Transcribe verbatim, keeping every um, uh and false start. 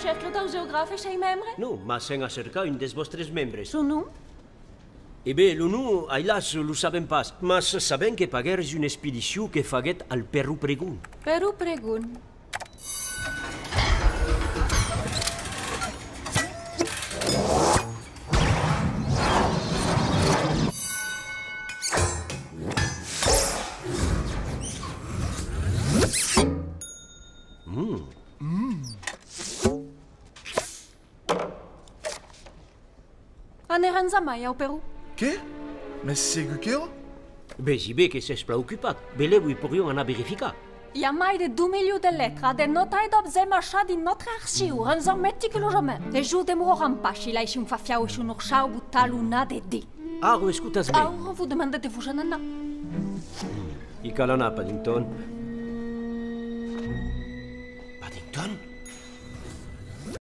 Cercla tau geograf e sei membre? Non, mas sèm a cercar un dels vòstres membres. Son nom? E ben, lo nom, ailàs, lo sabèm pas, mas sabèm que paguèretz una expedicion que faguèt al Peró Pregon. Peró Pregon. Aneràn jamai au Peró? Qué? Mès segur que òc! Vesi ben que sètz plan ocupat, belèu i poirián anar verificar. I a mai de dos milions de letras, de nòtas e d'objèctes machats dins nòstre archiu, rend jamai meticulosament. E jo demoraràn pas si laissi un fafiau e son orchau botar lo nas dedins. Ara escotatz ben. Ara vos demande de vos en anar. I cal anar, Paddington. Paddington?